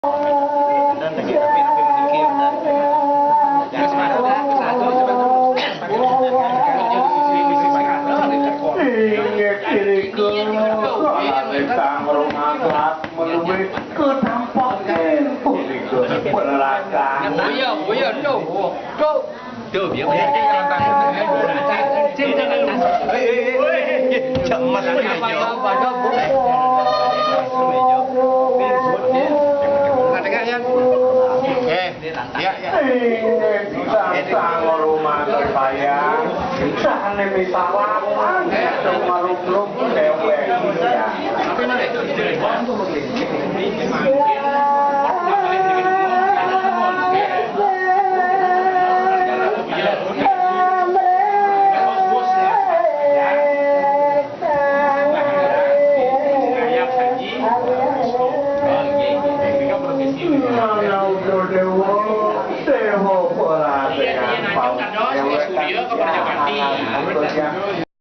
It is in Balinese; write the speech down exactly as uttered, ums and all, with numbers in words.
Inggih, iriku, kalih sang rumagat menuwi ketampakin punika penerakan. Boyo, boyo, tuh, tuh. Tuh, dia punya. Tengah, ya. Eh, ya, ya. Inggih, sang rumagat bayang, sane misalah, marupluk dewek. Mana uga dewa, dewa pola dengan pau. Dewek kan